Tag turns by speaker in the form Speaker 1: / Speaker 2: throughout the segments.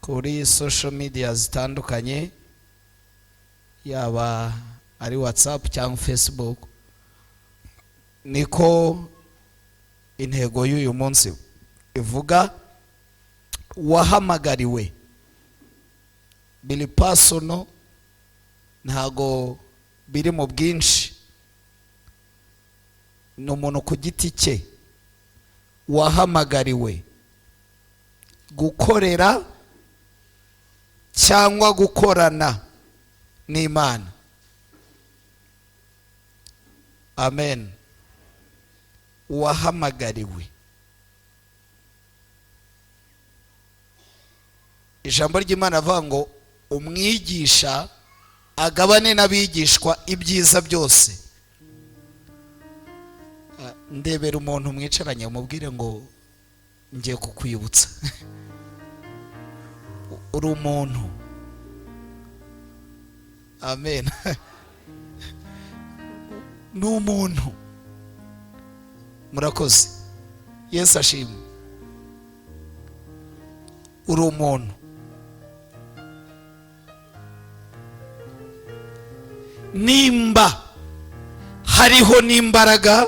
Speaker 1: Kuri social media zitandukanye, yaba ari WhatsApp cyangwa Facebook, niko intego y'uyu munsi ivuga. Wahamagariwe, biri personal, ntago biri mu bwinshi, ni umuntu ku giti cye wahamagariwe gukorera cyangwa gukorana n'Imana. Amen. Wahamagariwe, ijambo ry'Imana avuga ngo umwigisha agabane n'abigishwa ibyiza byose. Ndebera umuntu mwicaranye umubwire ngo ngiye kukwibutsa uri umuntu. Amen. Ni umuntu. Murakoze. Yesu ashimwe. Uri umuntu. Nimba hariho n'imbaraga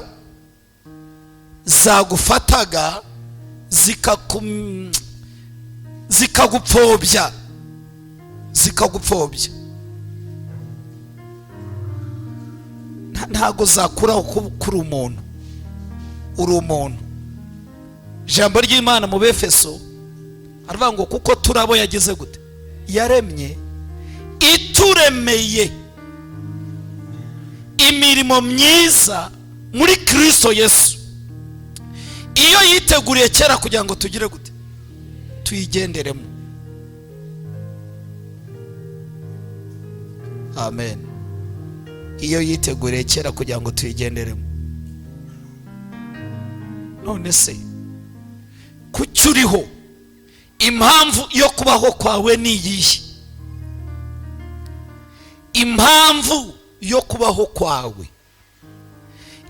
Speaker 1: zagufataga zikagupfobya, zikagupfobya, ntago zakuraho kuri umuntu. Uri umuntu. Ijambo ry'Imana mu Befeso aravuga ngo kuko turabo yagize gute, yaremye, ituremeye imirimo myiza muri Kristo Yesu, iyo yiteguriye kera kugira ngo tugire gute, tuyigenderemo. Amen. Iyo yiteguriye kera kugira ngo tuyigenderemo. None se kuki uriho? Impamvu yo kubaho kwawe ni iyihe? Impamvu yo kubaho kwawe,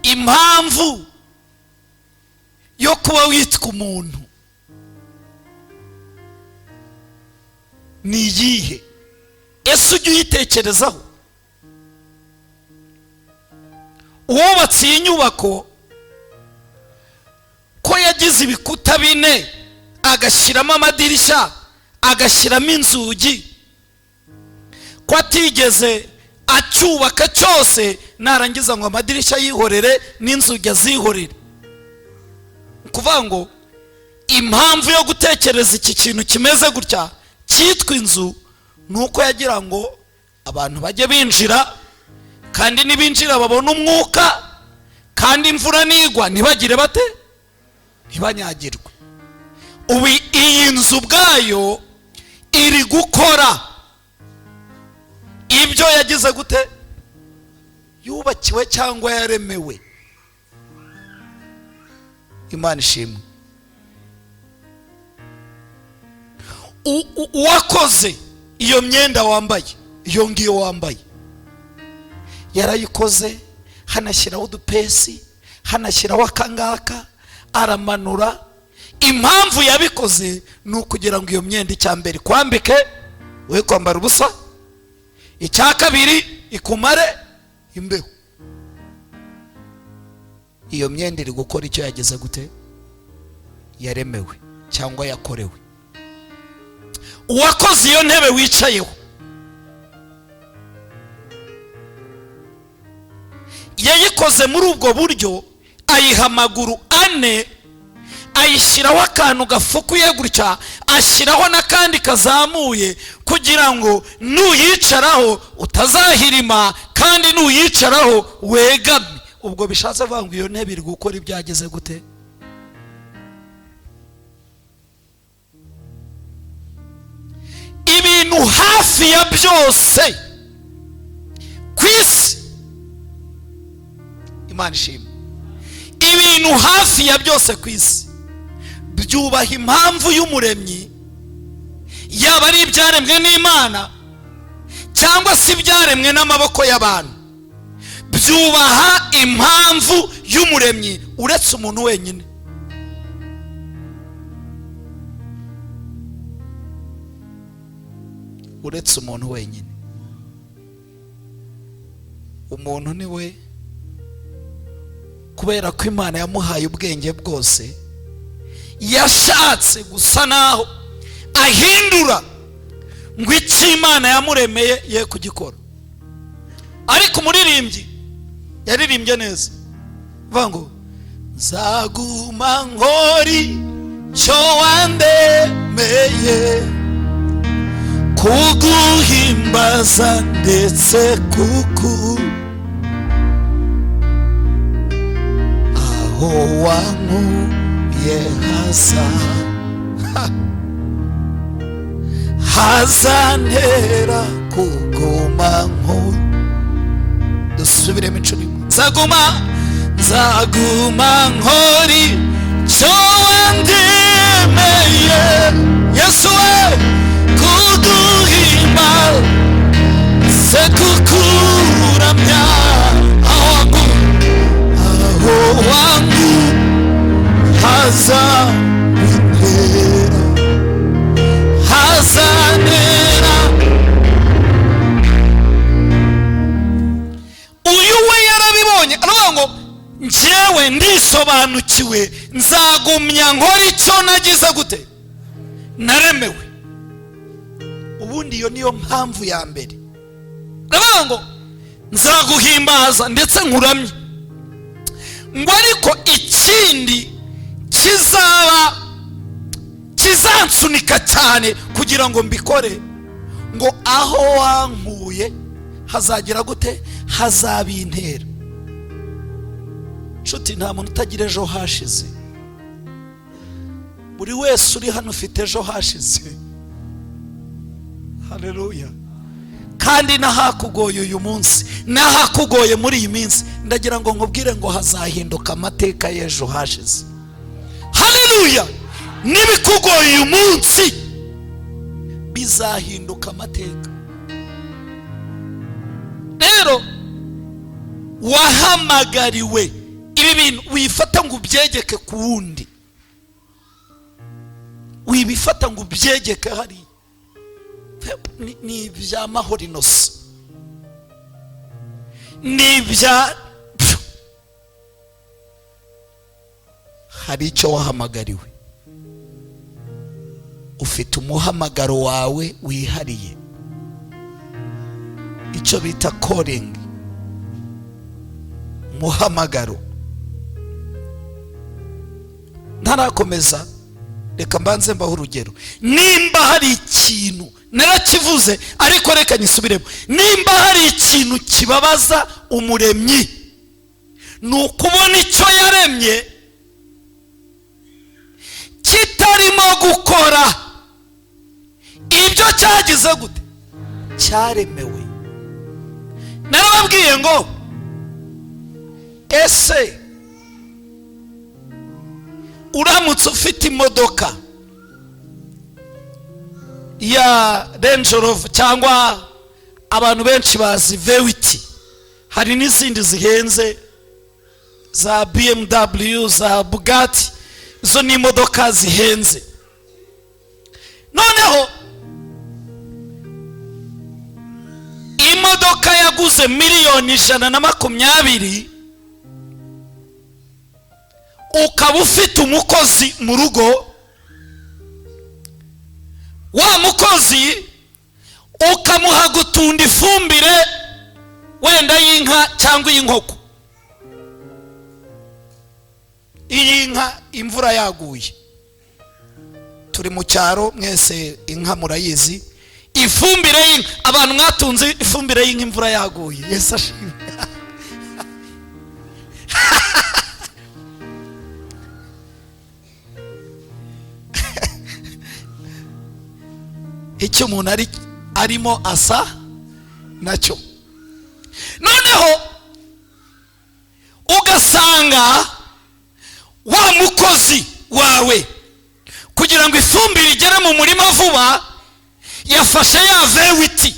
Speaker 1: impamvu yo kuba witwa umuntu ni iyihe? Ese ujya uyitekerezaho? Uwubatse iyi nyubako ko yagize ibikuta bine, agashyiramo amadirishya, agashyiramo inzugi, ko atigeze acyubaka cyose narangiza ngo amadirishya yihorere n'inzugi azihorere. Kuvuga ngo impamvu yo gutekereza iki kintu kimeze gutya cyitwa inzu ni uko yagira ngo abantu bajye binjira, kandi nibinjira babone umwuka, kandi imvura nigwa ntibagire bate, ntibanyagirwe. Ubu iyi nzu ubwayo iri gukora ibyo yagize gute, yubakiwe cyangwa yaremewe. Imana ishimwe. Uwakoze iyo myenda wambaye, iyo ngiyo wambaye, yarayikoze, hanashyiraho udupesi, hanashyiraho akangaka, aramanura. Impamvu yabikoze ni ukugira ngo iyo myenda icya mbere ikwambike we kwambara ubusa, icya kabiri ikumare imbeho. Iyo myenda iri gukora icyo yageze gute, yaremewe cyangwa yakorewe. Uwakoze iyo ntebe wicayeho yayikoze muri ubwo buryo, ayiha amaguru ane, ayishyiraho akantu gafukuye gutya, ashyiraho n'akandi kazamuye, kugira ngo nuyicaraho utazahirima, kandi nuyicaraho wegame. Ubwo bishatse kuvuga ngo iyo ntebe iri gukora ibyageze gute. Ibintu hafi ya byose ku isi, Imana ishimwe, ibintu hafi ya byose ku isi byubaha impamvu y'umuremyi, yaba ari ibyaremwe n'Imana cyangwa se ibyaremwe n'amaboko y'abantu. Byubaha impamvu y'umuremyi, uretse umuntu wenyine. Uretse umuntu wenyine. Umuntu ni we, kubera ko Imana yamuhaye ubwenge bwose, yashatse gusa naho ahindura ngo icyo Imana yamuremeye ye kugikora. Ariko umuririmbyi yaririmbye neza, avuga ngo nzaguma nkora icyo wandemeye, kuguhimbaza ndetse kuku aho wankuye hasa hazantera kuguma nkuru. Dusubiremo inshuro imwe. Nzaguma nkora icyo wandemeye, Yesu we, kuguhimba se kukuramya, aho wangu hazantera, hazantera. Uyu we yarabibonye, aravuga ngo njyewe ndisobanukiwe, nzagumya nkora icyo nagize gute, naremewe. Ubundi iyo niyo mpamvu ya mbere. Aravuga ngo nzaguhimbaza ndetse nkuramye, ngo ariko ikindi kizaba kizansunika cyane kugira ngo mbikore, ngo aho wankuye hazagira gute, hazabintera. Nshuti, nta muntu utagira ejo hashize. Buri wese uri hano ufite ejo hashize. Haleluya. Kandi n'ahakugoye uyu munsi, n'ahakugoye muri iyi minsi, ndagira ngo nkubwire ngo hazahinduka amateka y'ejo hashize. Haleluya. N'ibikugoye uyu munsi bizahinduka amateka. Rero wahamagariwe ibi bintu, wifata ngo ubyegeke ku wundi, wibifata ngo ubyegeke hariya. Ni ibya Mahoro Innocent, ni ibya hari icyo wahamagariwe. Ufite umuhamagaro wawe wihariye, icyo bita calling, umuhamagaro. Ntarakomeza, reka mbanze mbaho urugero. Nimba hari ikintu narakivuze, ariko reka nyisubiremo. Nimba hari ikintu kibabaza umuremyi, ni ukubona icyo yaremye kitarimo gukora ibyo cyagize gute, cyaremewe. Narababwiye ngo ese uramutse ufite imodoka ya Range Rover, cyangwa abantu benshi bazi V8, hari n'izindi zihenze za BMW, za Bugatti, izo ni imodoka zihenze. Noneho imodoka yaguze 120,000,000, ukaba ufite umukozi mu rugo, wa mukozi ukamuha gutunda ifumbire wenda y'inka cyangwa iy'inkoko. Iy'inka imvura yaguye, turi mu cyaro mwese inka murayizi, ifumbire y'inka, abantu mwatunze ifumbire y'inka imvura yaguye, Yesu ashimwe. Icyo umuntu arimo asa nacyo. Noneho ugasanga wa mukozi wawe kugira ngo ifumbire igere mu murima vuba, yafashe ya V8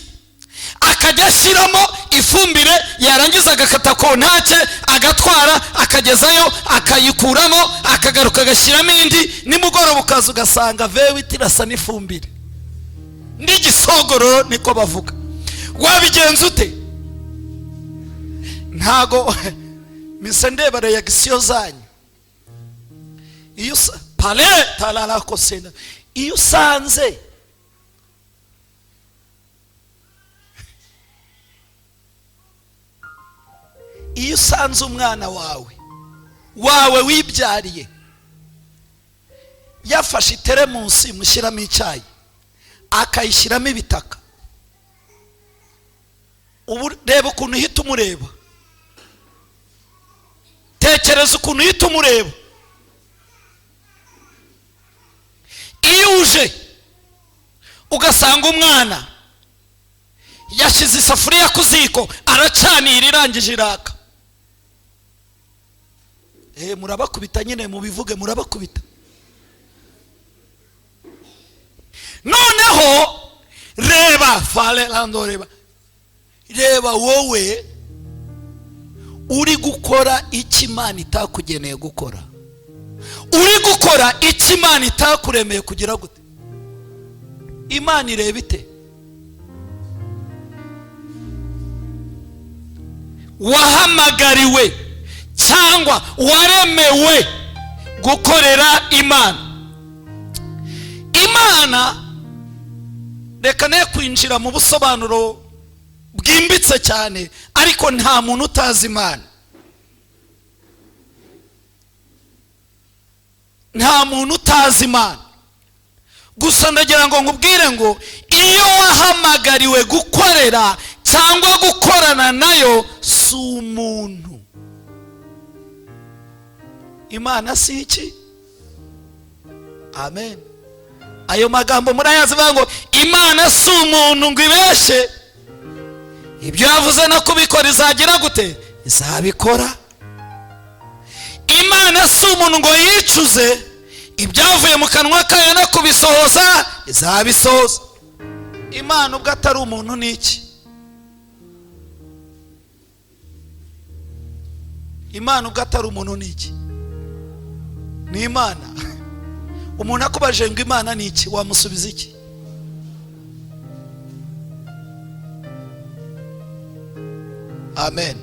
Speaker 1: akajya ashyiramo ifumbire, yarangiza agakata kontake agatwara akagezayo, akayikuramo akagaruka agashyiramo indi, nimugoroba ukaza ugasanga V8 irasa n'ifumbire. N'igisogororo niko bavuga. Wabigenza ute? Ntago mise ndeba reaction zanyu. Iyo pale tarara kosena, iyo usanze umwana wawe wibyariye yafashe iteremusi mushyiramo icyayi akayishyiramo ibitaka, ubu reba ukuntu uhita umureba, tekereza ukuntu uhita umureba. Iyo uje ugasanga umwana yashyize isafuriya ku ziko aracanira irangije iraka, murabakubita nyine, mubivuge murabakubita. Noneho reba fale lando, reba wowe uri gukora icyo Imana itakugeneye gukora, uri gukora icyo Imana itakuremeye kugira gute. Imana ireba ite? Wahamagariwe cyangwa waremewe gukorera Imana. Imana, reka ne kwinjira mu busobanuro bwimbitse cyane, ariko nta muntu utazi Imana, nta muntu utazi Imana. Gusa ndagira ngo nkubwire ngo iyo wahamagariwe gukorera cyangwa gukorana nayo si umuntu. Imana si iki? Amen. Ayo magambo murayazi, bavuga ngo Imana si umuntu ngo ibeshe, ibyo yavuze no kubikora izagira gute? Izabikora. Imana si umuntu ngo yicuze, ibyavuye mu kanwa kayo no kubisohoza izabisohoza. Imana ubwo atari umuntu ni iki? Imana ubwo atari umuntu ni iki? Ni Imana. Umuntu akubaje ngo Imana ni iki, wamusubiza iki? Amen.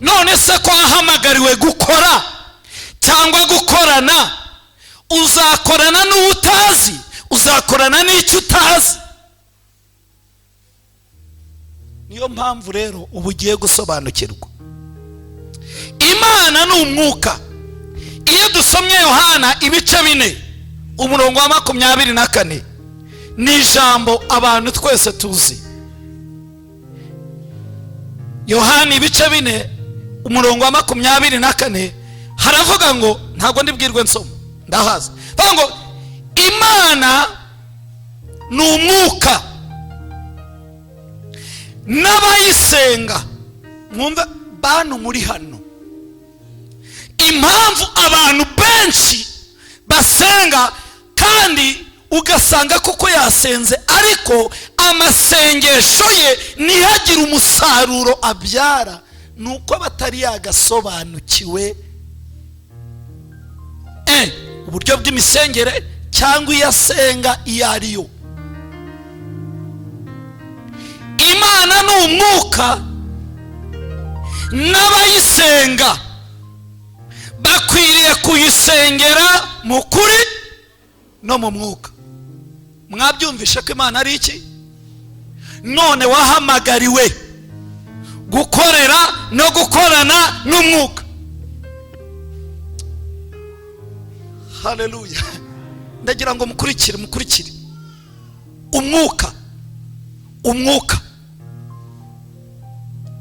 Speaker 1: None se ko wahamagariwe gukora cyangwa gukorana, uzakorana n'uwo utazi, uzakorana n'icyo utazi. Niyo mpamvu rero ubu ugiye gusobanukirwa Imana ni umwuka. Iyo dusomye Yohana ibice 4 umurongo wa 24, ni ijambo abantu twese tuzi. Yohana ibice 4 umurongo wa 24 haravuga ngo, ntabwo ndibwirwe nsoma ndahaza, bavuga ngo Imana ni umwuka n'abayisenga. Mwumve bantu muri hano, impamvu abantu benshi basenga kandi ugasanga kuko yasenze ariko amasengesho ye ntihagire umusaruro abyara, nuko batari yagasobanukiwe uburyo bw'imisengere cyangwa iyo asenga iyo ariyo. Imana ni umwuka n'abayisenga bakwiriye kuyisengera mu kuri no mu mwuka. Mwabyumvishe ko Imana ari iki? None wahamagariwe gukorera no gukorana n'umwuka. Haleluya. Ndagira ngo mukurikire. Umwuka, umwuka.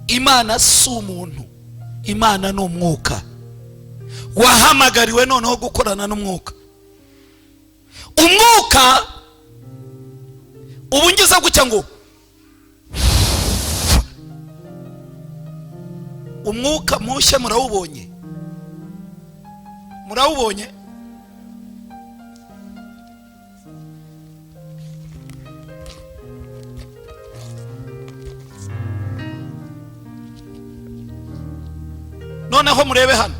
Speaker 1: Imana si umuntu, Imana ni umwuka. Wahamagariwe noneho gukorana n'umwuka. Umwuka ubu ngize gutya ngo umwuka mushya, murawubonye? Murawubonye? Noneho murebe hano,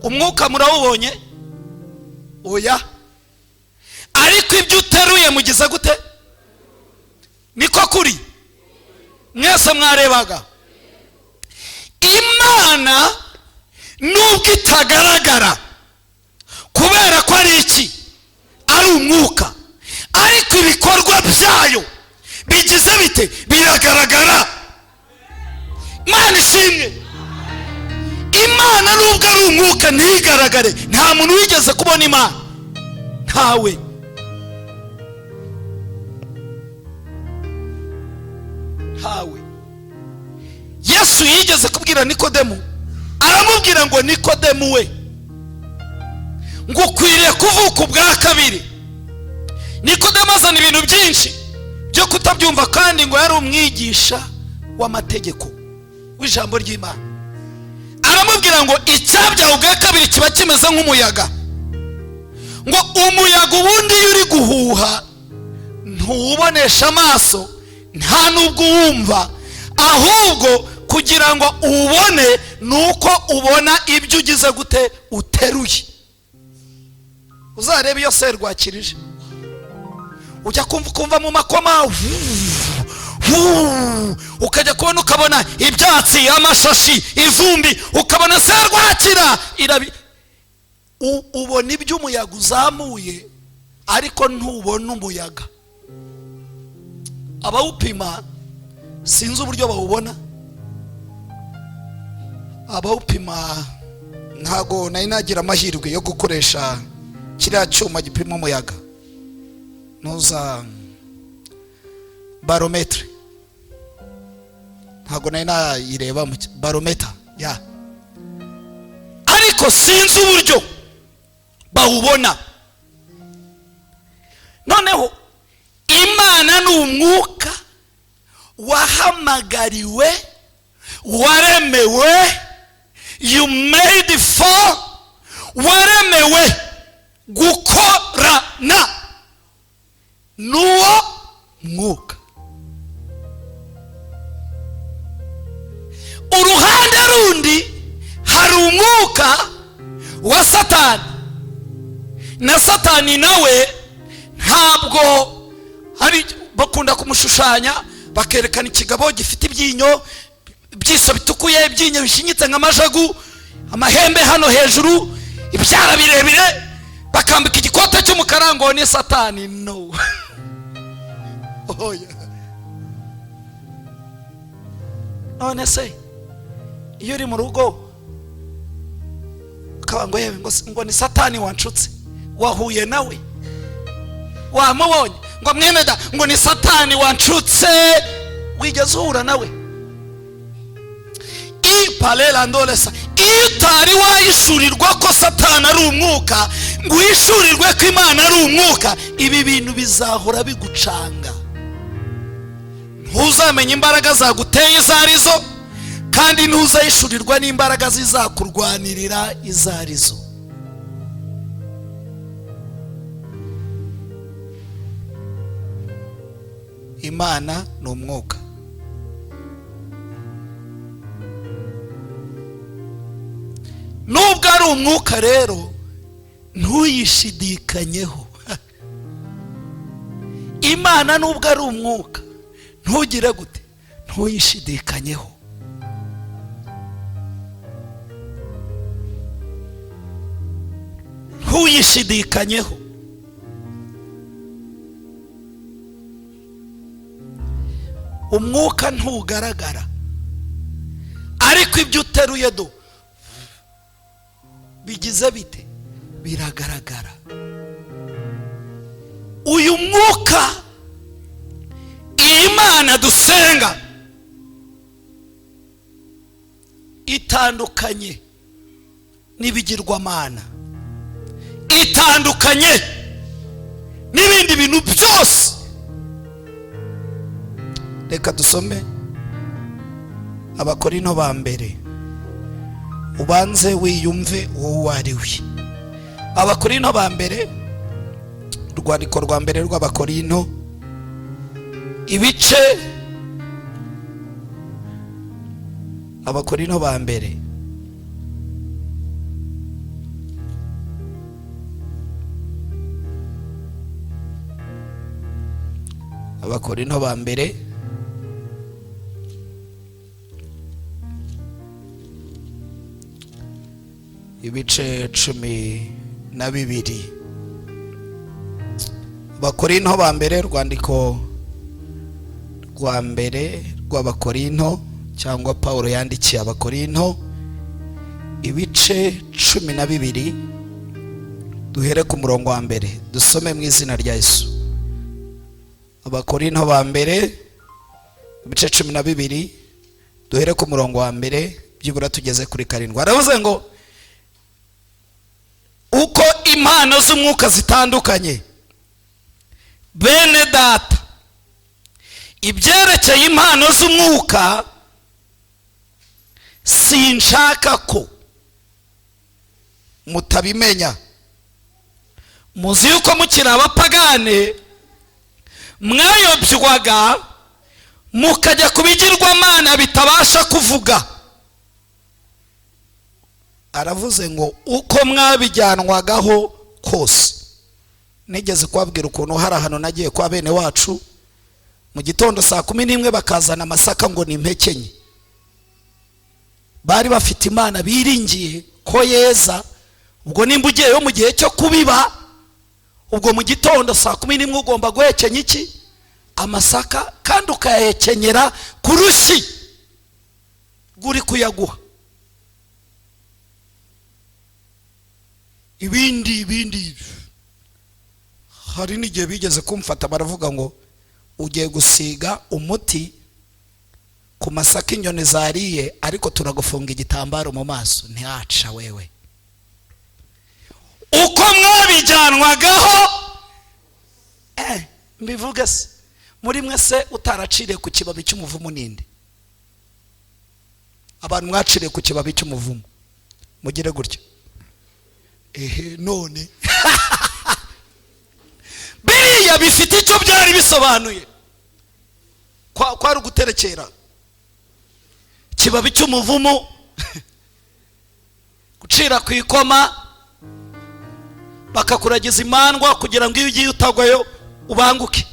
Speaker 1: Umwuka murawubonye? Oya. Ariko ibyo uteruye mugize gute? Niko kuri mwese mwarebaga. Imana nubwo itagaragara kubera ko ari iki? Ari umwuka, ariko ibikorwa byayo bigize bite? Biragaragara. Imana ishimwe. Imana nubwo ari umwuka ntigaragare, nta muntu wigeze kubona Imana, ntawe. Ntawe. Yesu yigeze kubwira Nikodemu, aramubwira ngo Nikodemu we, ngo ukwiriye kuvuka ubwa kabiri. Nikodemu azana ibintu byinshi byo kutabyumva, kandi ngo yari umwigisha w'amategeko w'ijambo ry'Imana. Aramubwira ngo icyabyawe ubwa kabiri kiba kimeze nk'umuyaga, ngo umuyaga ubundi iyo uri guhuha ntuwubonesha amaso, nta nubwo uwumva, ahubwo kugira ngo uwubone nuko ubona ibyo ugize gute uteruye. Uzarebe iyo serwakirije, ujya kumva mu makoma, ukajya kubona ukabona ibyatsi, amashashi, ivumbi, ukabona serwakira irabi. Ubona ibyo umuyaga uzamuye, ariko ntubona umuyaga. Abawupima sinzi uburyo bawubona, abawupima ntago nari nagira amahirwe yo gukoresha kiriya cyuma gipima umuyaga, ntuza barometre, ntago nari nayireba barometa ya, ariko sinzi uburyo bawubona. Noneho Imana ni umwuka wahamagariwe, waremewe, you made for, waremewe gukorana n'uwo mwuka. Uruhande rundi hari umwuka wa Satani, na Satani nawe ntabwo hari, bakunda kumushushanya bakerekana ikigabo gifite ibyinyo, ibyiso bitukuye, ibyinyo bishinyitse nk'amajagu, amahembe hano hejuru, ibyara birebire, bakambika igikote cy'umukara ngo ni Satani. No. Oya. None se iyo uri mu rugo ukaba ngo yewe ngo ni Satani wanshutse, wahuye nawe, wamubonye, ngo mwene da ngo ni Satani wanshutse, wigeze uhura nawe? Iparerandolesa, iyo utari wayishurirwa ko Satani ari umwuka, ngo uhishurirwe ko Imana ari umwuka, ibi bintu bizahora bigucanga. Ntuzamenya imbaraga zaguteye izo arizo, kandi ntuzayishurirwa n'imbaraga zizakurwanirira izo arizo. Imana ni umwuka. Nubwo ari umwuka rero ntuyishidikanyeho. Imana nubwo ari umwuka ntugire gute? Ntuyishidikanyeho. Ntuyishidikanyeho. Umwuka ntugaragara, ariko ibyo uteruye do bigize bite? Biragaragara. Uyu mwuka, Imana dusenga itandukanye n'ibigirwamana, itandukanye n'ibindi bintu byose. Reka dusome Abakorinto ba mbere, ubanze wiyumve wowe uwo ari we. Abakorinto ba mbere, urwandiko rwa mbere rw'Abakorinto, ibice, Abakorinto ba mbere Abakorinto ba mbere ibice 12. Abakorinto ba mbere, urwandiko rwa mbere rw'Abakorinto cyangwa Paulo yandikiye Abakorinto, ibice 12, duhere ku murongo wa mbere dusome mu izina rya Yesu. Abakorinto ba mbere ibice 12, duhere ku murongo wa mbere byibura tugeze kuri 7. Aravuze ngo uko impano z'umwuka zitandukanye, bene data, ibyerekeye impano z'umwuka sinshaka ko mutabimenya. Muzi yuko mukiri abapagane mwayobywaga mukajya ku bigirwamana bitabasha kuvuga. Aravuze ngo uko mwabijyanwagaho kose. Nigeze kubabwira ukuntu hari ahantu nagiye kwa bene wacu mu gitondo saa 11 bakazana amasaka ngo ni impekenye. Bari bafite Imana biringiye ko yeza. Ubwo nimba ugiyeyo mu gihe cyo kubiba, ubwo mu gitondo saa 11 ugomba guhekenya iki? Amasaka, kandi ukayahekenyera ku rushyi rw'uri kuyaguha. Ibindi hari n'igihe bigeze kumfata baravuga ngo ugiye gusiga umuti ku masaka inyoni zariye, ariko turagufunga igitambaro mu maso. Ntihaca wewe. Uko mwabijyanwagaho, mbivuge se muri mwe se utaraciriye ku kibabi cy'umuvumu ninde? Abantu mwaciriye ku kibabi cy'umuvumu mugire gutya. Ehe, none biriya bifite icyo byari bisobanuye. Kwari uguterekera kibabi cy'umuvumu, gucira ku ikoma, bakakuragiza imandwa kugira ngo iyo ugiye utagwayo ubanguke.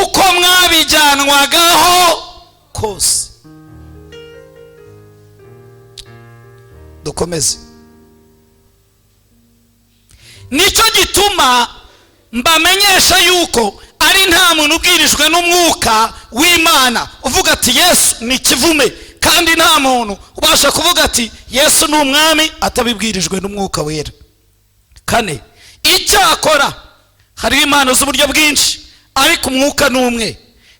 Speaker 1: Uko mwabijyanwagaho kose. Dukomeze. Nicyo gituma mbamenyesha yuko ari nta muntu ubwirijwe n'umwuka w'Imana uvuga ati Yesu ni kivume, kandi nta muntu ubasha kuvuga ati Yesu ni umwami atabibwirijwe n'umwuka wera. 4, icyakora hariho impano z'uburyo bwinshi, ariko umwuka ni umwe,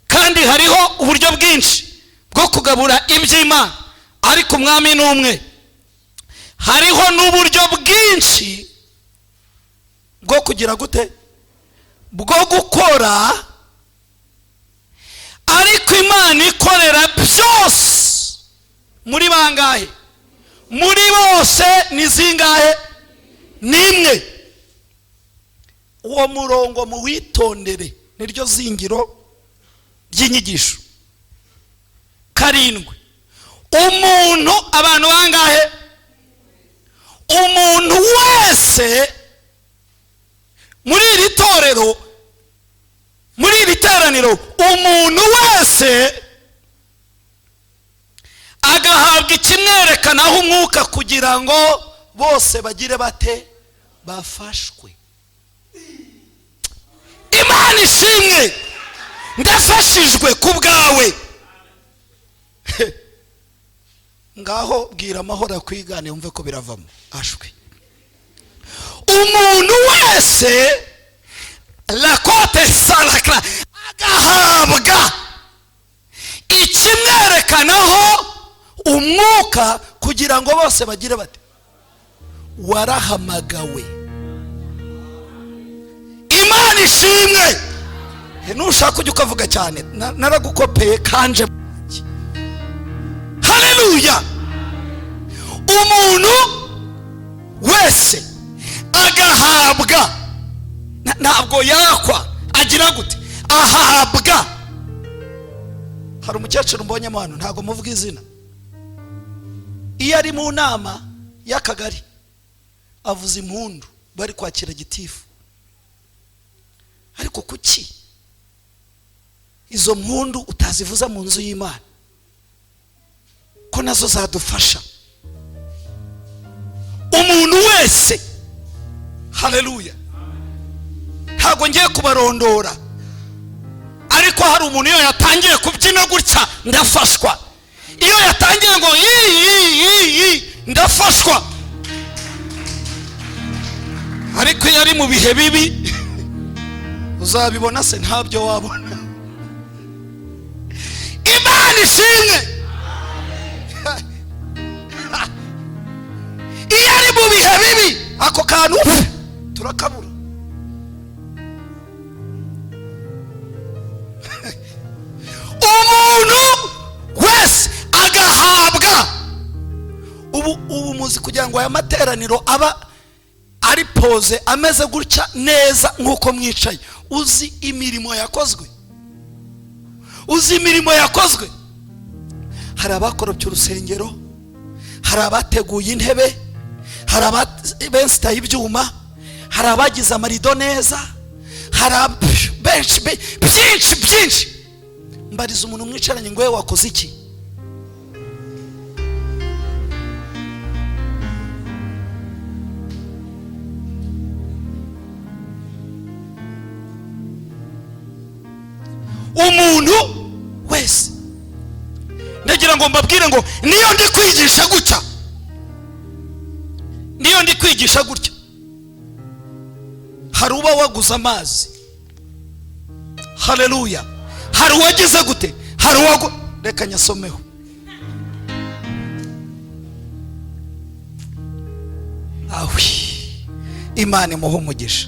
Speaker 1: kandi hariho uburyo bwinshi bwo kugabura iby'Imana, ariko umwami ni umwe. Hariho n'uburyo bwinshi bwo kugira gute? Bwo gukora, ariko Imana ikorera byose muri bangahe? Muri bose. Ni zingahe? Nimwe. Uwo murongo muwitondere, niryo zingiro ry'inyigisho. 7, umuntu, abantu bangahe? Umuntu wese muri iri torero, muri iri teraniro, umuntu wese agahabwa ikimwerekanaho umwuka kugira ngo bose bagire bate? Bafashwe. Imana ishimwe, ndafashijwe ku bwawe. Ngaho bwira amahoro akwigane wumve ko biravamo. Ashwe. Umuntu wese lakote salakra agahabwa ikimwerekanaho umwuka kugira ngo bose bagire bate? Warahamagawe. Imana ishimwe. Nushaka ujya ukavuga cyane, naragukopeye kanje. Haleluya. Umuntu wese agahabwa, ntabwo yakwa, agira gute? Ahabwa. Hari umukecuru mbonyemo hano, ntabwo muvuga izina, iyo ari mu nama y'akagari Avuza impundu bari kwakira gitifu. Ariko kuki izo mpundu utazivuza mu nzu y'Imana, ko nazo zadufasha? Umuntu wese, haleluya, ntabwo ngiye kubarondora, ariko hari umuntu iyo yatangiye kubyina gutya ndafashwa, iyo yatangiye ngo yi ndafashwa. Ariko iyo ari mu bihe bibi uzabibona se? Ntabyo wabona. Imana ishimwe. Iyo ari mu bihe bibi ako kantu turakabura. Umuntu wese agahabwa ubu muzi, kugira ngo aya materaniro aba ari pose ameze gutya neza nk'uko mwicaye, uzi imirimo yakozwe, uzi imirimo yakozwe. Hari abakoropye urusengero, hari abateguye intebe, hari abensitaye ibyuma, hari abagize amarido neza, hari benshi byinshi byinshi. Mbariza umuntu mwicaranye ngo we wakoze iki? Umuntu wese, ndagira ngo mbabwire ngo niyo ndi kwigisha gutya, niyo ndi kwigisha gutya, hari uba waguze amazi, haleluya, hari uwagize gute, hari uwagu, reka nyasomeho. Awi, Imana imuhe umugisha.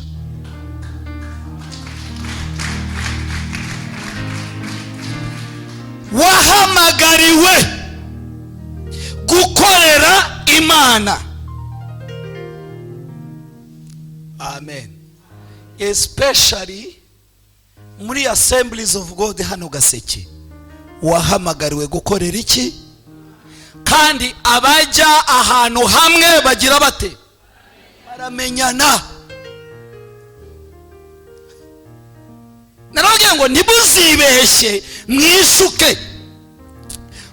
Speaker 1: Wahamagariwe gukorera Imana. Amen. Especially muri Assemblies of God hano Gaseke, wahamagariwe gukorera iki? Kandi abajya ahantu hamwe bagira bate? Baramenyana. Narababwiye ngo ntibuzibeshye mwishuke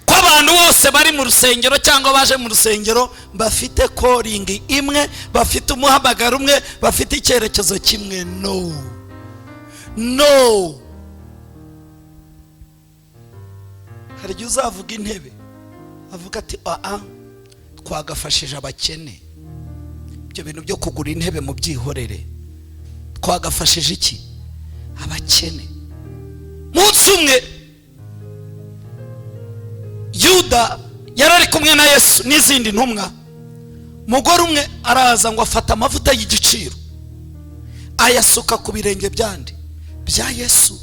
Speaker 1: ko abantu bose bari mu rusengero cyangwa baje mu rusengero bafite calling imwe, bafite umuhamagaro umwe, bafite icyerekezo kimwe. No, no. Hari igihe uzavuga intebe avuga ati aa twagafashije abakene, ibyo bintu byo kugura intebe mu byihorere, twagafashije iki? Abakene. Munsi umwe Yuda yarari kumwe na Yesu n'izindi ntumwa. Mugore umwe araza ngo afata amavuta y'igiciro ayasuka ku birenge byandi bya Yesu,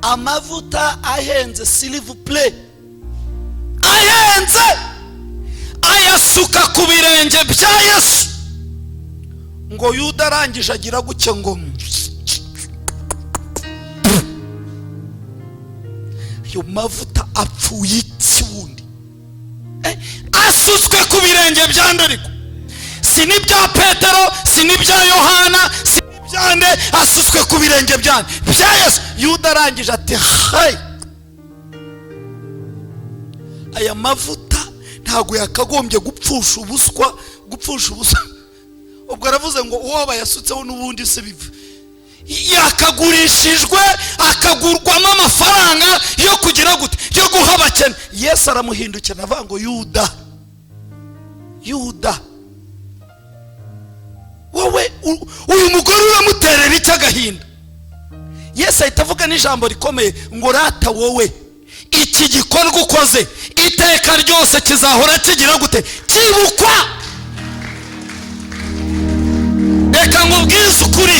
Speaker 1: amavuta ahenze, silver play ahenze, ayasuka ku birenge bya Yesu. Ngo Yuda arangije agira guke ngo ayo mavuta apfuye iki wundi, asutswe ku birenge byande. Ariko si n'ibya Petero, si n'ibya Yohana, si n'ibyande, asutswe ku birenge byande bya Yesu. Yuda arangije ati hey, aya mavuta ntabwo yakagombye gupfusha ubuswa, gupfusha ubusa. Ubwo aravuze ngo uwo bayasutseho n'ubundi se biva, yakagurishijwe akagurwamo amafaranga yo kugira gute, yo guha abakene. Yesu aramuhindukira avuga ngo Yuda, Yuda, wowe uyu mugore uramuterera iki agahinda? Yesu ahita avuga n'ijambo rikomeye ngo rata wowe, iki gikorwa ukoze iteka ryose kizahora kigira gute? Kibukwa. Reka nkubwize ukuri,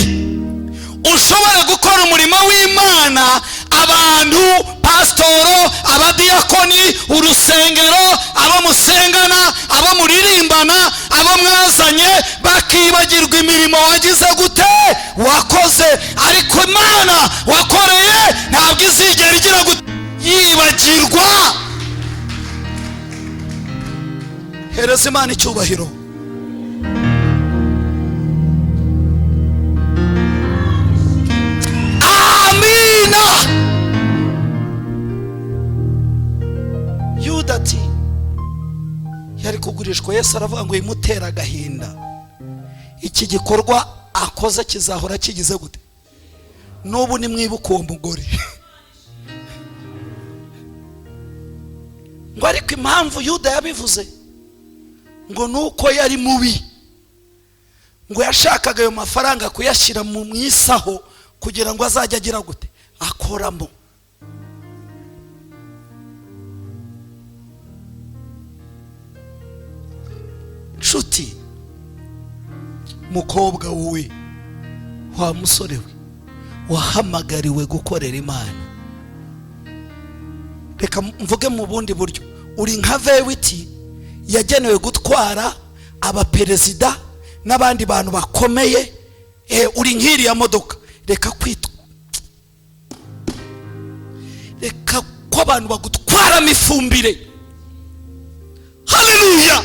Speaker 1: ushobora gukora umurimo w'Imana, abantu, pasitoro, abadiyakoni, urusengero, abo musengana, abo muririmbana, abo mwazanye, bakibagirwa imirimo wagize gute, wakoze. Ariko Imana wakoreye ntabwo izigera igira gute, yibagirwa. Hereza Imana icyubahiro. Yuda ati yari kugurishwa. Yesu aravuga ngo imutera agahinda, iki gikorwa akoze kizahora kigize gute? N'ubu nimwibuka uwo mugore. Ngo ariko impamvu Yuda yabivuze ngo nuko yari mubi, ngo yashakaga ayo mafaranga kuyashyira mu isaho kugira ngo azajye agira gute? Akoramo. Nshuti, mukobwa wowe, wa musore we, wahamagariwe gukorera Imana. Reka mvuge mu bundi buryo, uri nka vewiti yagenewe gutwara abaperezida n'abandi bantu bakomeye. Uri nk'iriya modoka. Reka kwitwa, reka ko abantu bagutwaramo ifumbire. Haleluya!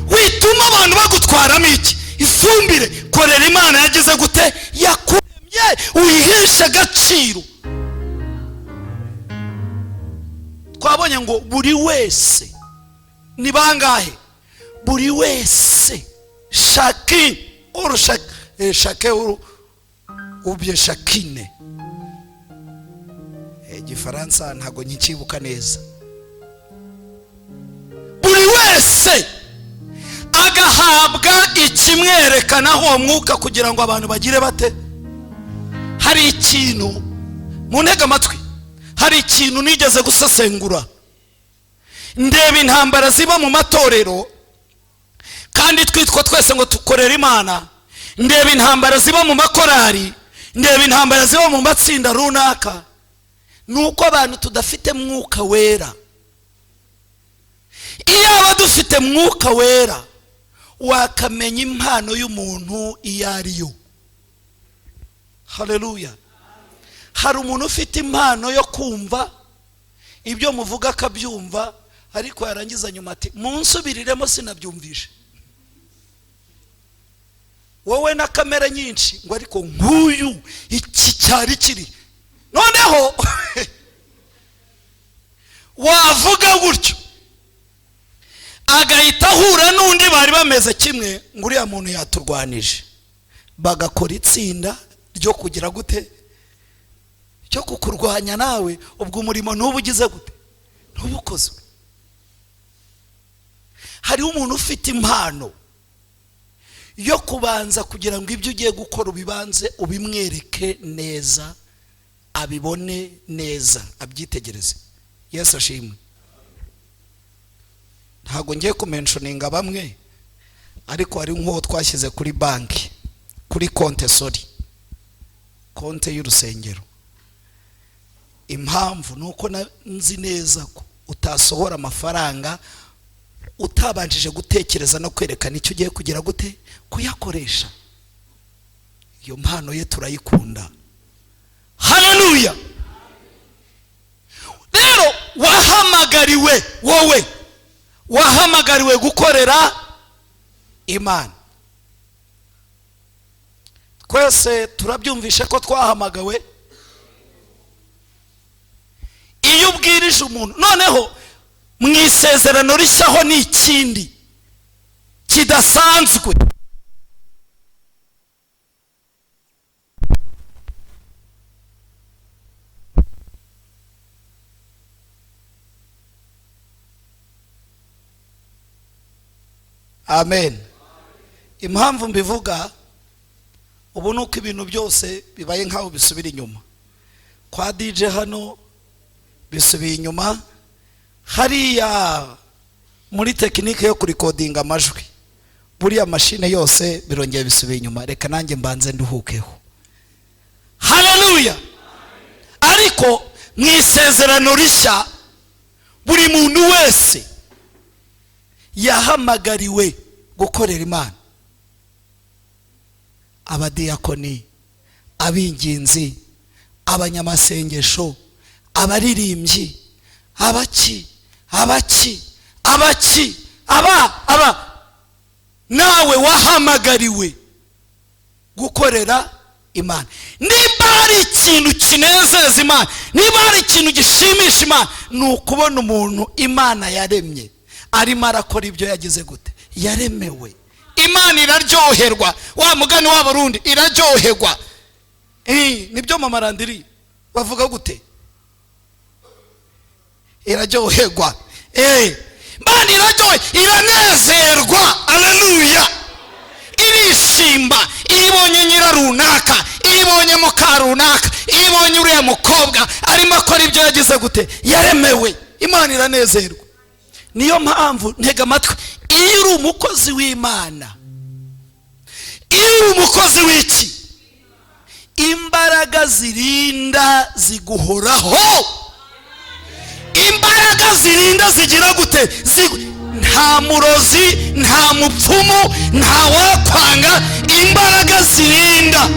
Speaker 1: Wituma abantu bagutwaramo iki? Ifumbire. Korera Imana yagize gute? Yakuremye, uyiheshe agaciro. Twabonye ngo buri wese ni bangahe? Buri wese, chacun ou chacun ou bien chacune. Igifaransa ntago nkikibuka neza. Buri wese agahabwa ikimwerekanaho uwo mwuka kugira ngo abantu bagire bate? Hari ikintu mu ntega amatwi, hari ikintu nigeze gusesengura, ndeba intambara ziba mu matorero, kandi twitwa twese ngo tukorere Imana. Ndeba intambara ziba mu makorari, ndeba intambara ziba mu matsinda runaka. Nuko abantu tudafite mwuka wera. Iyo dufite mwuka wera, wakamenya impano y'umuntu iyo ariyo. Haleluya! Hari umuntu ufite impano yo kumva ibyo muvuga akabyumva, ariko yarangiza nyuma ati munsubiriremo sinabyumvishe. Wowe na kamera nyinshi ngo ariko nk'uyu iki cyari kiri. Noneho wavuga gutyo agahita ahura n'undi bari bameze kimwe, ngo uriya muntu yaturwanije, bagakora itsinda ryo kugira gute? Cyo kukurwanya nawe. Ubwo umurimo ntuba ugize gute? Ntubukozwe. Hariho umuntu ufite impano yo kubanza kugira ngo ibyo ugiye gukora ubibanze ubimwereke neza, abibone neza, abyitegereze. Yesu ashimwe. Ntabwo ngiye kumenshoninga bamwe, ariko hari nk'uwo twashyize kuri banki, kuri konte, sorry, konte y'urusengero. Impamvu ni uko nzi neza ko utasohora amafaranga utabanjije gutekereza no kwerekana icyo ugiye kugira gute? Kuyakoresha. Iyo mpano ye turayikunda. Haleluya! Rero wahamagariwe, wowe wahamagariwe gukorera Imana. Twese turabyumvishe ko twahamagawe. Iyo ubwirije umuntu, noneho mu isezerano rishyaho ni ikindi kidasanzwe. Amen. Impamvu mbivuga ubu nuko ibintu byose bibaye nkaho bisubira inyuma. Kwa DJ hano bisubiye inyuma, hariya muri tekinike yo kurikodinga amajwi, buriya mashine yose birongeye bisubiye inyuma. Reka nanjye mbanze nduhukeho. Haleluya! Ariko mu isezerano rishya buri muntu wese yahamagariwe gukorera Imana. Abadiyakoni, abinginzi, abanyamasengesho, abaririmbyi, abaki, abaki, abaki, aba, aba, nawe wahamagariwe gukorera Imana. Niba hari ikintu kinezeza Imana, niba hari ikintu gishimisha Imana, ni ukubona umuntu Imana yaremye arimo arakora ibyo yagize gute, yaremewe. Imana iraryoherwa, wa mugani w'Abarundi, iraryoherwa. Nibyo mama Randiri bavuga gute, iraryoherwa. Imana iraryohe, iranezerwa. Haleluya. Irishimba iyo ibonye nyira runaka, iyo ibonye muka runaka, iyo ibonye uriya mukobwa arimo akora ibyo yagize gute, yaremewe. Imana iranezerwa. Niyo mpamvu ntega amatwi, iyo uri umukozi w'Imana, iyo uri umukozi w'iki, imbaraga zirinda ziguhoraho. Imbaraga zirinda zigira gute? Nta murozi, nta mupfumu, nta wakwanga. Imbaraga zirinda.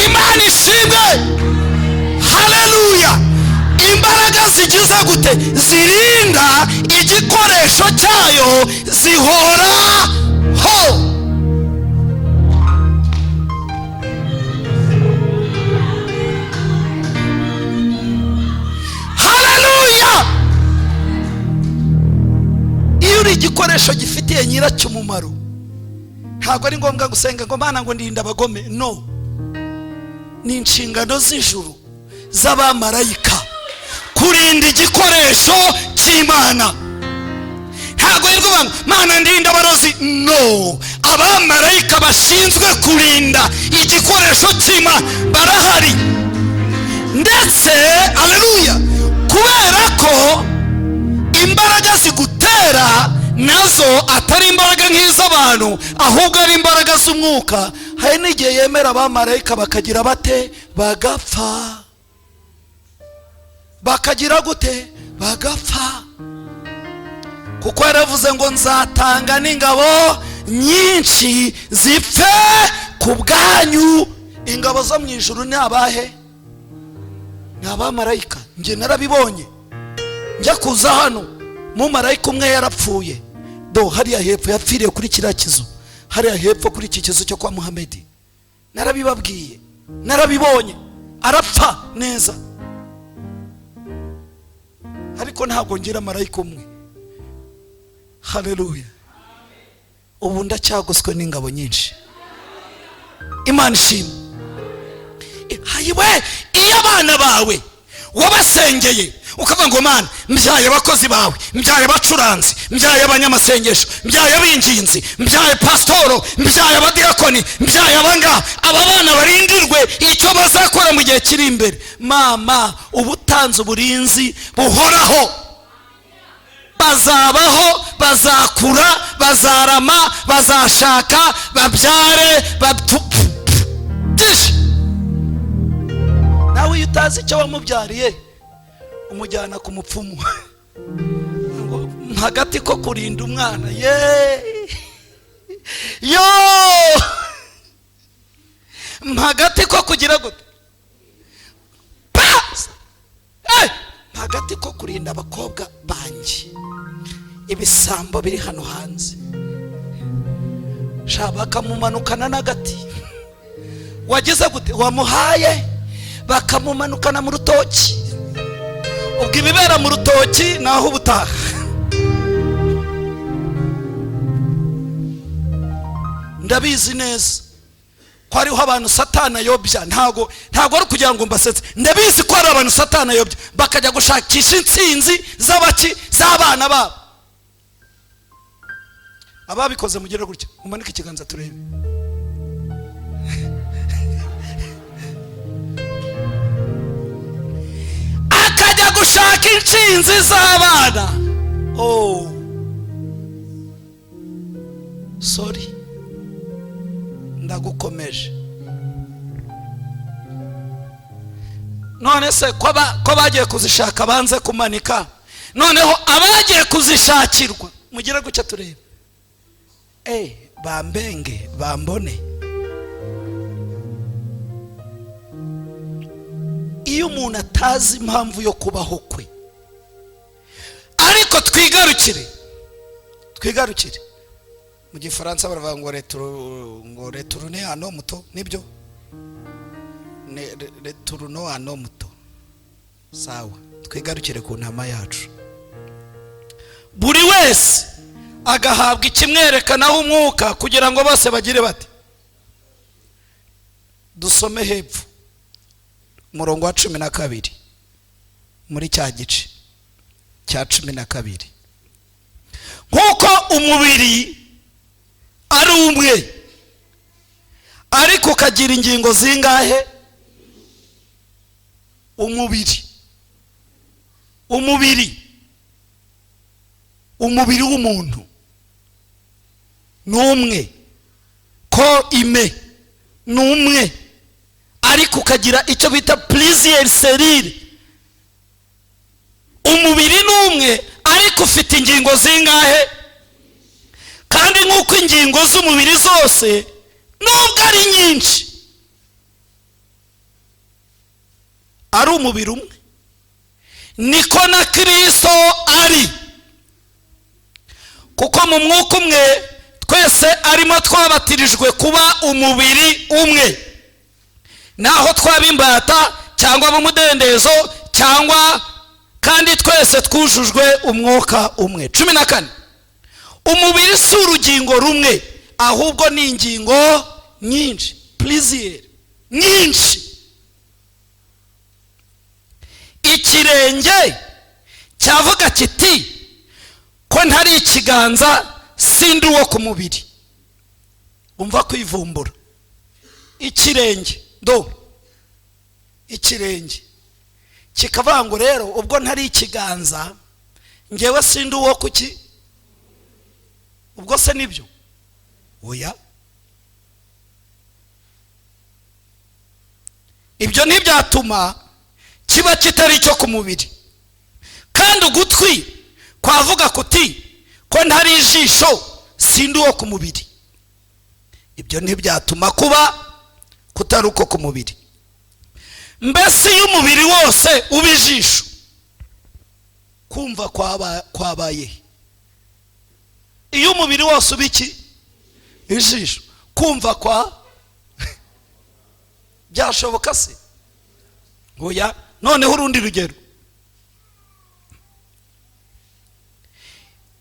Speaker 1: Imana ishimwe. Haleluya. Imbaraga zigize gute? Zirinda igikoresho cyayo, zihoraho. Haleluya. Iyo uri igikoresho gifitiye nyiracyo umumaro, ntabwo ari ngombwa gusenga ngo Mana ngo ndinde abagome. No, ni inshingano z'ijuru z'abamarayika kurinda igikoresho cy'Imana. Ntabwo ari ngombwa Mana ndinda abarozi. No, abamarayika bashinzwe kurinda igikoresho cy'Imana barahari. Ndetse haleluya, kubera ko imbaraga zigutera nazo atari imbaraga nk'iz'abantu, ahubwo ari imbaraga z'umwuka. Hari n'igihe yemera abamarayika bakagira bate? Bagapfa. Bakagira gute? Bagapfa. Kuko yaravuze ngo nzatanga n'ingabo nyinshi zipfe ku bwanyu. Ingabo zo mu ijuru ni abahe? Ni abamarayika. Njye narabibonye njya kuza hano, mumarayika umwe yarapfuye. Do hariya hepfo yapfiriye kuri kiriya kizu, hariya hepfo kuri iki kizu cyo kwa Muhamedi. Narabibabwiye, narabibonye, arapfa neza. Ariko ntabwo ngira marayika umwe. Haleluya. Ubu ndacyagoswe n'ingabo nyinshi. Imana ishimwe. Hayiwe, iyo abana bawe wabasengeye ukavuga ngo Mana mbyaye abakozi bawe, mbyaye abacuranzi, mbyaye abanyamasengesho, mbyaye abinginzi, mbyaye pastoro, mbyaye abadiakoni, mbyaye abanga, aba bana barindirwe icyo bazakora mu gihe kiri imbere. Mama, ubutanze uburinzi buhoraho. Bazabaho, bazakura, bazarama, bazashaka, babyare, byinshi. Nawe iyo utazi icyo wamubyariye umujyana ku mupfumu hagati ko kurinda umwana. Ye yo hagati ko kugira gute, hagati ko kurinda abakobwa banjye ibisambo biri hano hanze, bakamumanukana n'agati wagize gute, wamuhaye, bakamumanukana mu rutoki. Ubwo ibibera mu rutoki naho ubutaha. Ndabizi neza ko hariho abantu Satana ayobya. Ntago ari kugira ngo mbasetse, ndabizi ko hari abantu Satana ayobya bakajya gushakisha intsinzi z'abaki, z'abana babo. Ababikoze mugire gutya, mumanike ikiganza turebe. Akajya gushaka intsinzi z'abana. Oh, sorry, ndagukomeje. None se ko bagiye kuzishaka banze kumanika, noneho abagiye kuzishakirwa mugire gutya turebe. Bambenge bambone. Iyo umuntu atazi impamvu yo kubaho kwe. Ariko twigarukire Mu Gifaransa baravuga ngo retour, ngo retourner à nos moutons. Nibyo, retournons à nos moutons. Sawa, twigarukire ku ntama yacu. Buri wese agahabwa ikimwerekanaho Umwuka kugira ngo bose bagire bate? Dusome hepfo, umurongo wa 12 muri cya gice cya 12. Nk'uko umubiri ari umwe ariko ukagira ingingo zingahe? Umubiri w'umuntu ni umwe, ko ime ni umwe, ariko ukagira icyo bita plusieurs cellules. Umubiri ni umwe ariko ufite ingingo zingahe? Kandi nk'uko ingingo z'umubiri zose, nubwo ari nyinshi, ari umubiri umwe, niko na Kirisito ari, kuko mu Mwuka umwe twese arimo twabatirijwe kuba umubiri umwe, naho twaba imbata cyangwa ab'umudendezo cyangwa, kandi twese twujujwe Umwuka umwe. 14. Umubiri si urugingo rumwe, ahubwo ni ingingo nyinshi, plusieurs, nyinshi. Ikirenge cyavuga kiti: "Ko ntari ikiganza, sindi uwo ku mubiri." Umva kwivumbura. Ikirenge do, ikirenge kikavuga ngo: "Rero ubwo ntari ikiganza, ngewe sindi uwo kuki." Ubwo se nibyo? Oya, ibyo ntibyatuma kiba kitari icyo ku mubiri. Kandi ugutwi kwavuga kuti: "Ko ntari ijisho, sindi uwo ku mubiri." Ibyo ntibyatuma kuba kutari uko ku mubiri. Mbese iyo umubiri wose uba ijisho, kumva kwabaye? Iyo umubiri wose uba iki? Ijisho, kumva kwa byashoboka se? Oya. Noneho urundi rugero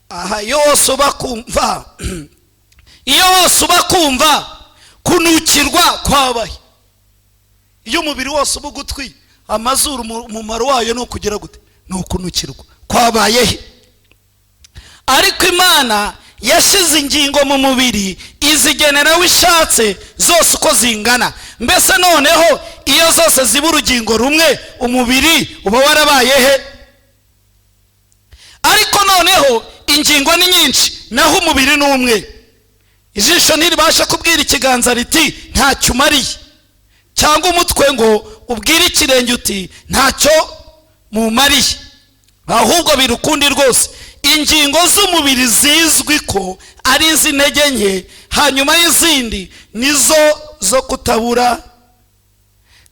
Speaker 1: aha: iyo wose uba kumva, kunukirwa kwabaye? Iyo umubiri wose uba ugutwi, amazuru umumaro wayo ni ukugira gute? Ni ukunukirwa. Kwabaye he? Ariko Imana yashyize ingingo mu mubiri, izigenera aho ishatse zose uko zingana. Mbese noneho iyo zose ziba urugingo rumwe, umubiri uba warabaye he? Ariko noneho ingingo ni nyinshi, naho umubiri ni umwe. Ijisho ntiribasha kubwira ikiganza riti: "Ntacyo umariye," cyangwa umutwe ngo ubwire ikirenge uti: "Ntacyo mumariye." Ahubwo biri ukundi rwose: ingingo z'umubiri zizwi ko ari iz'intege nke hanyuma y'izindi nizo zo kutabura,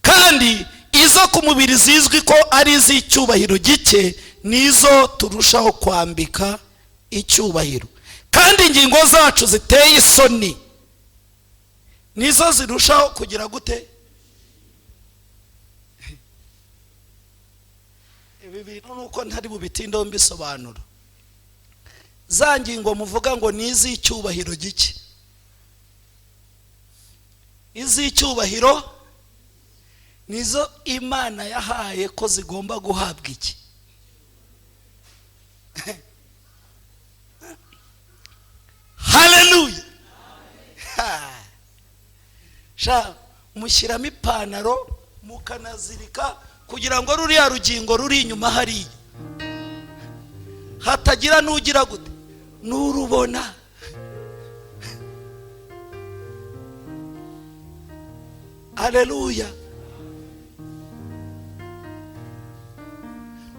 Speaker 1: kandi izo ku mubiri zizwi ko ari iz'icyubahiro gike nizo turushaho kwambika icyubahiro, kandi ingingo zacu ziteye isoni nizo zirushaho kugira gute? Ibi bintu nuko ntari bubitindeho mbisobanura. Za ngingo muvuga ngo ni iz'icyubahiro gike, iz'icyubahiro nizo Imana yahaye ko zigomba guhabwa iki? Haleluya! Sha, mushyiramo ipantaro mukanazirika kugira ngo ruriya rugingo ruri inyuma hariya hatagira n'ugira gute? N'urubona. Aleluya!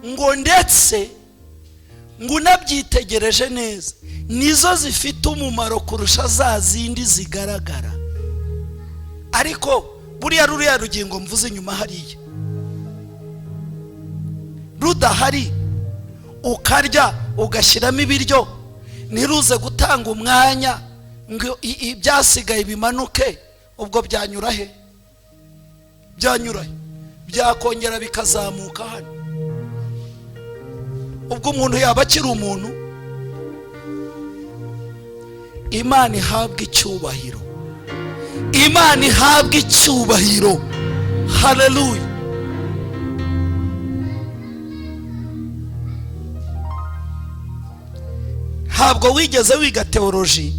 Speaker 1: Ngo ndetse ngo unabyitegereje neza, nizo zifite umumaro kurusha za zindi zigaragara. Ariko buriya ruriya rugingo mvuze inyuma hariya rudahari, ukarya ugashyiramo ibiryo, ntiruze gutanga umwanya. Ngo ibyasigaye bimanuke, ubwo byanyura he? Byanyura he? Byakongera bikazamuka hano. Ubwo umuntu yaba akiri umuntu? Imana ihabwa icyubahiro, Imana ihabwa icyubahiro. Haleluya. Ntabwo wigeze wiga teoloji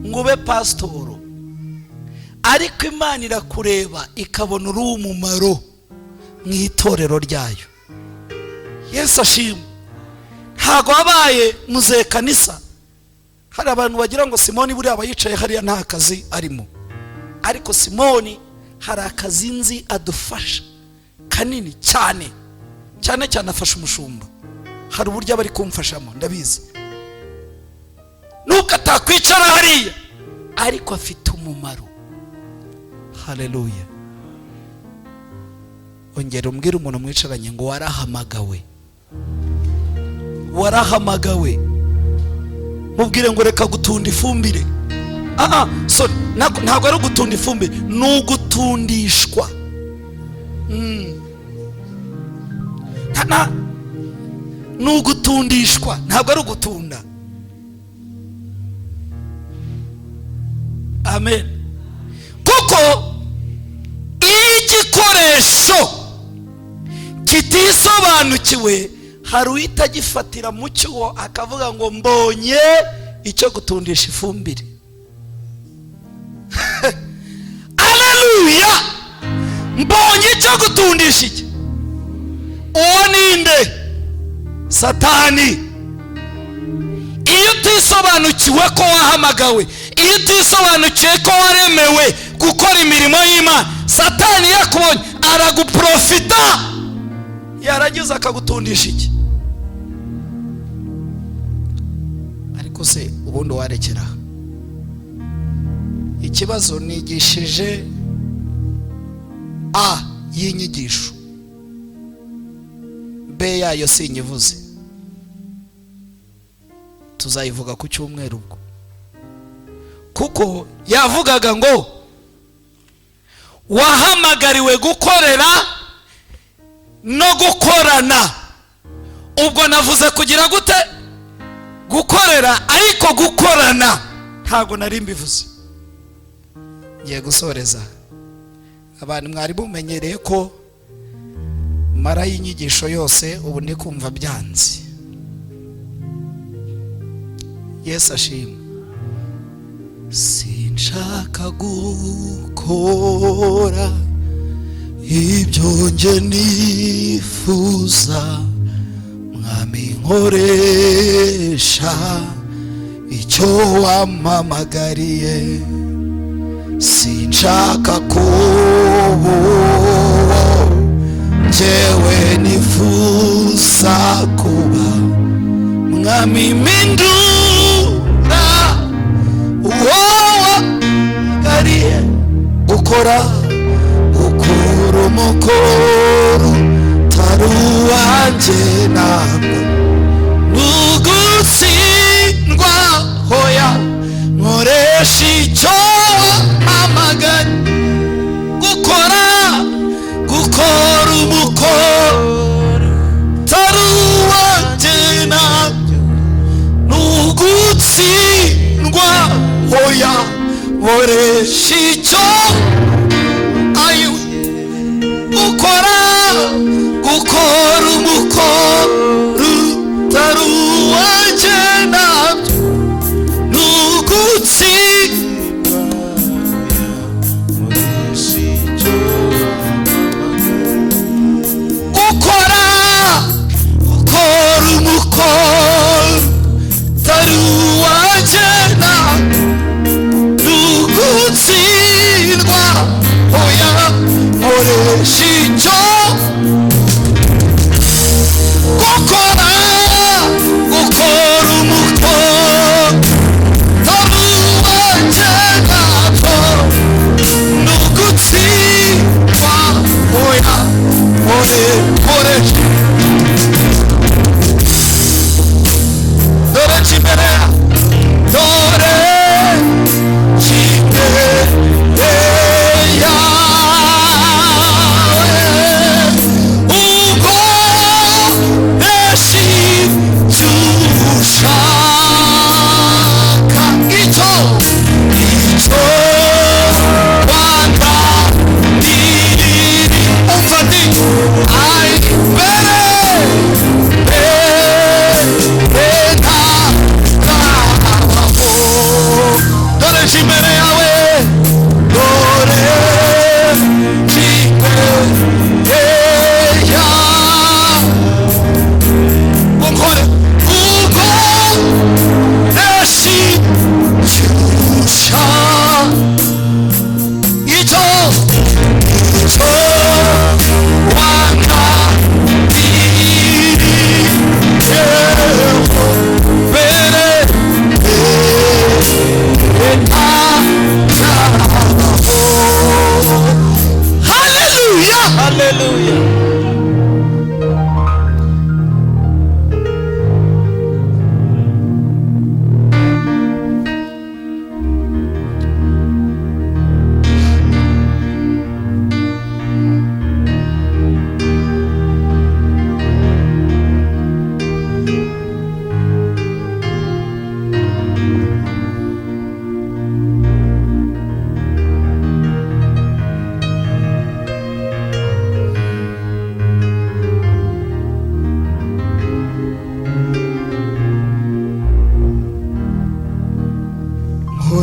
Speaker 1: ngo ube pasitoro, ariko Imana irakureba ikabona uri umumaro mu itorero ryayo. Yesu ashimwe. Ntabwo wabaye muzehe kanisa. Hari abantu bagira ngo Simoni buriya aba yicaye hariya nta kazi arimo, ariko Simoni hari akazi nzi adufasha kanini cyane cyane cyane, afasha umushumba. Hari uburyo aba ari kumfashamo, ndabizi, nubwo atakwicara hariya, ariko afite umumaro. Haleluya. Ongera umbwire umuntu mwicaranye ngo warahamagawe, warahamagawe. Mubwire ngo reka gutunda ifumbire. Sorry, ntabwo ari ugutunda ifumbire, ni ugutundishwa. Ni ugutundishwa, ntabwo ari ugutunda. Amen. Kuko iyo igikoresho kitisobanukiwe, hari uhita agifatira mu cyuho akavuga ngo mbonye icyo gutundisha ifumbire. Haleluya, mbonye icyo gutundisha iki. Uwo ninde? Satani. Iyo utisobanukiwe ko wahamagawe, iyo utisobanukiwe ko waremewe gukora imirimo y'Imana, Satani yakubonye araguprofita, yaragize akagutundisha iki. Ariko se ubundi warekera? Ikibazo nigishije a y'inyigisho, b yayo sinyivuze, tuzayivuga ku cyumweru ubwo. Kuko yavugaga ngo wahamagariwe gukorera no gukorana. Ubwo navuze kugira gute? Gukorera, ariko gukorana ntabwo nari mbivuze. Ngiye gusoreza. Abantu mwari mumenyereye ko mara y'inyigisho yose, ubu ndi kumva byanze. Yesu ashimwe. Sinshaka gukora ibyo nge nifuza, Mwami nkoresha icyo wampamagariye. Sinshaka kuba njyewe nifuza kuba, Mwami mpindura uwo wampamagariye gukora. Gukora umukoro utari uwanjye ntabwo nugutsindwa, hoya nkoresha icyo wampamagariye. Gukora, gukora umukoro utari uwanjye ntabwo nugutsindwa, hoya nkoresha icyo ayo. Gukora, gukora umukoro utari uwanjye ntabyo nugutsindwa. Gukora, gukora umukoro utari uwanjye ntabyo nugutsindwa.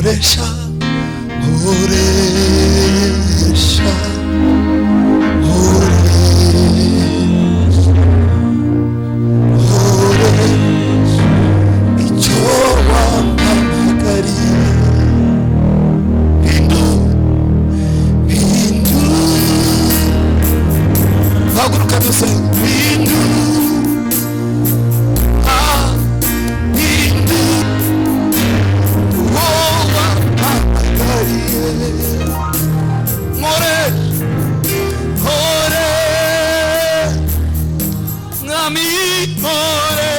Speaker 1: Nkoresha, nkoresha, nkoresha, nkoresha icyo wampamagariye. Hindura, hindura. Haguruka dusenge. Hindura, ah, hindura uwo wampamagariye. Nkore, nkore, mwami, nkore.